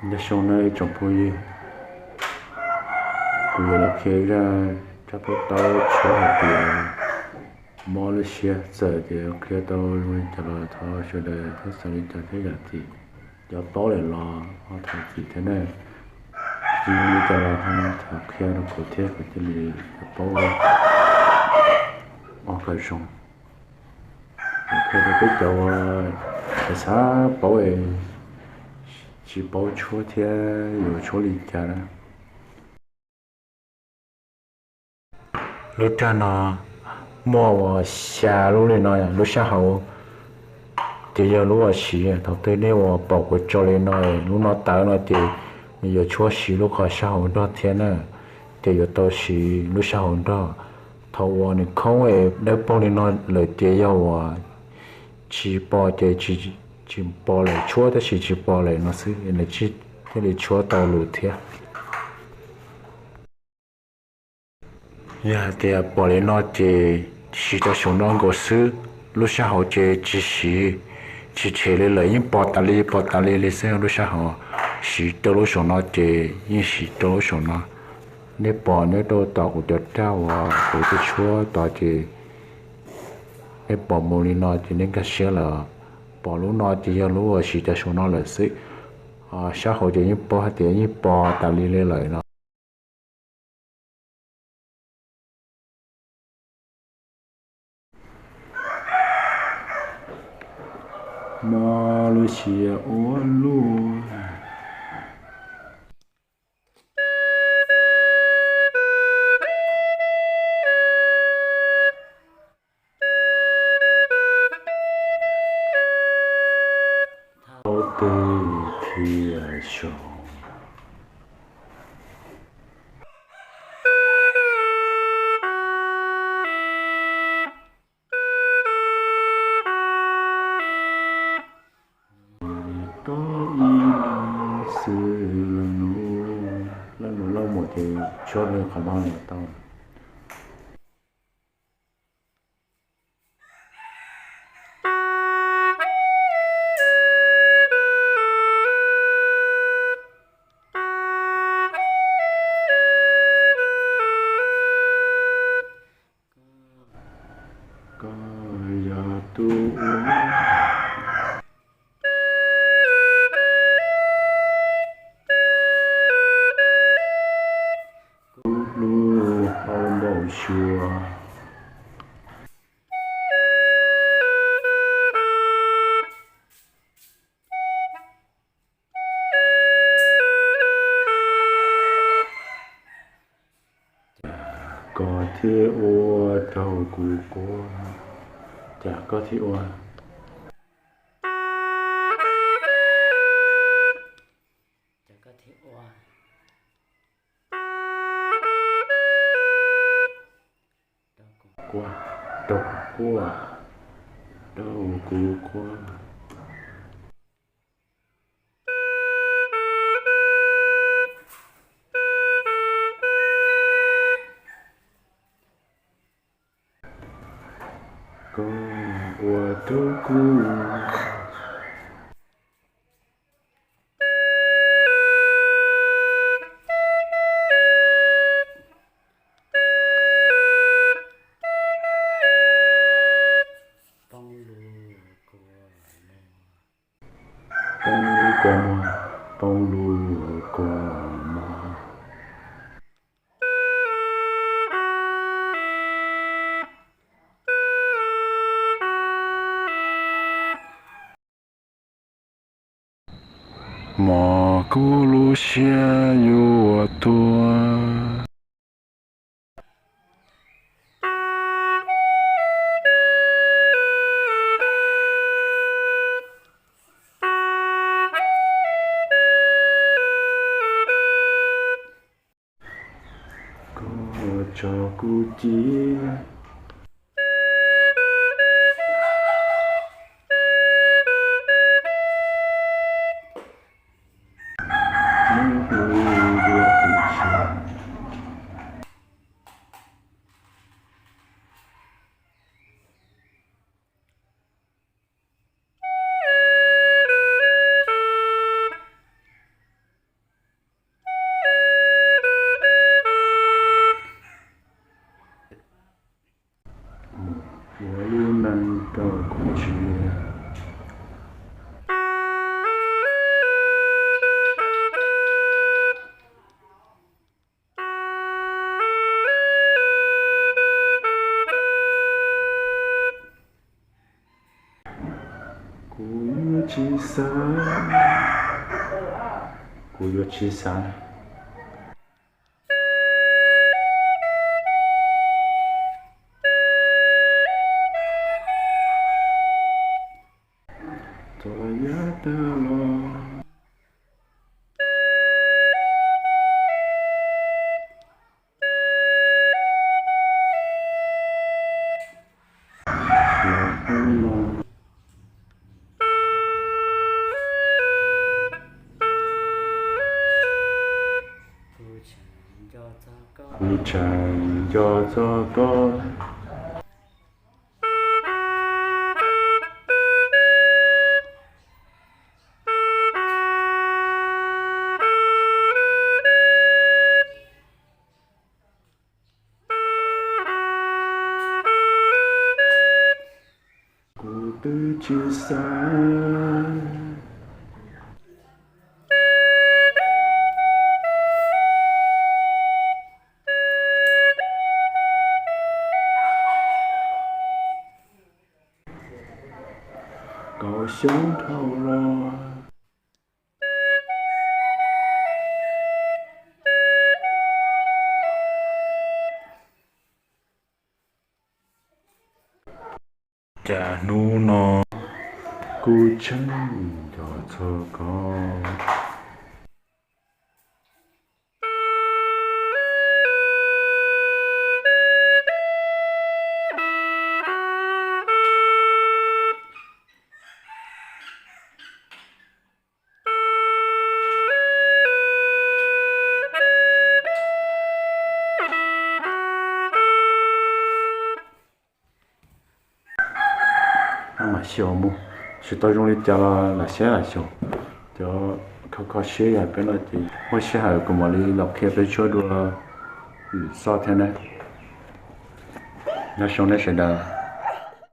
Nyob zoo nawb ib tsoom phooj ywg, kuv yuav los qhia zaj tsab paj taub tshuab hais tias mob lub siab. Txawm tias qhia tau zoo li cas los thov sawv daws txhob xav li cas thiab zam txim. Cov paub lawm los ho thov txim thiab na. Tsis zoo li cas los ho thov qhia rau kuv thiab kuv thiaj li paub ua kom zoo. Qhia rau peb cov uas xav xav paub es tsis paub tshuab thiab yuav tshuab li cas na. Lub raj no muaj uas xya lub li no, lub sab hauv ces yog lub uas siv. Thaum twg nej uas pom kuv tso li no, lub no tawv no ces nws yuav tshuab siv lub qhov sab hauv nrog thiab na. Ces yuav tau siv lub sab hauv nrog. Thaum uas nws khoob es dawb paug li no lawm ces yog uas tsis pom ces tsis pom lawm, tshuab tab sis tsis pom lawm no xwb, nws thiaj li tshuab tau lus thiab. Yog hais tias pom li no ces siv rau saum no nkaus xwb, lub sab hauv ces tsis siv, tsis tshem li lawm, yeej pom tas li pom tas li li xwb lub sab hauv. Siv rau lub saum no ces yeej siv rau lub saum no. Nej pom nyob rau tom kuv cov raj uas kuv twb tshuab tod ces nej pom mus li no ces nej nkag siab lawm. Pom lub no ces yog lub uas siv rau saum no lawm xwb. Sab hauv ces yeej paub hais tias yeej pom tas li li lawm no. Mob lub siab ua luaj. Thaum twg thiaj zoo? Tau ib xwb, leej nus leej mus ces tshuab li qhov no los tau. Koj yog tus uas kuv hlub hauv npau suav. Cas koj thiaj ua rau kuv quaj? Cas koj thiaj ua? Cas koj thiaj ua? Rau kuv quaj, rau kuv quaj, rau kuv quaj. Koj ua rau kuv poob lub kua muag, poob lub kua muag. Mos kuv lub siab yuav tuag. Koj tso kuv ciaj. Tsis xav, kuv yuav tsis xav. Txog yav tag los, kuv tseem nco txog koj. Kuv twb tsis xav. Kaum xyoo dhau los, cas hnub no kuv tseem nco txog koj. Mam xyaum mus, tsis tau zoo li cas los lam saib lam xyaum. Cov kho kho siab yog peb no ces muaj sij hawm kuv mam li los qhia peb tshuab dua lwm zaj thiab na. Nyob zoo nej sawv daws.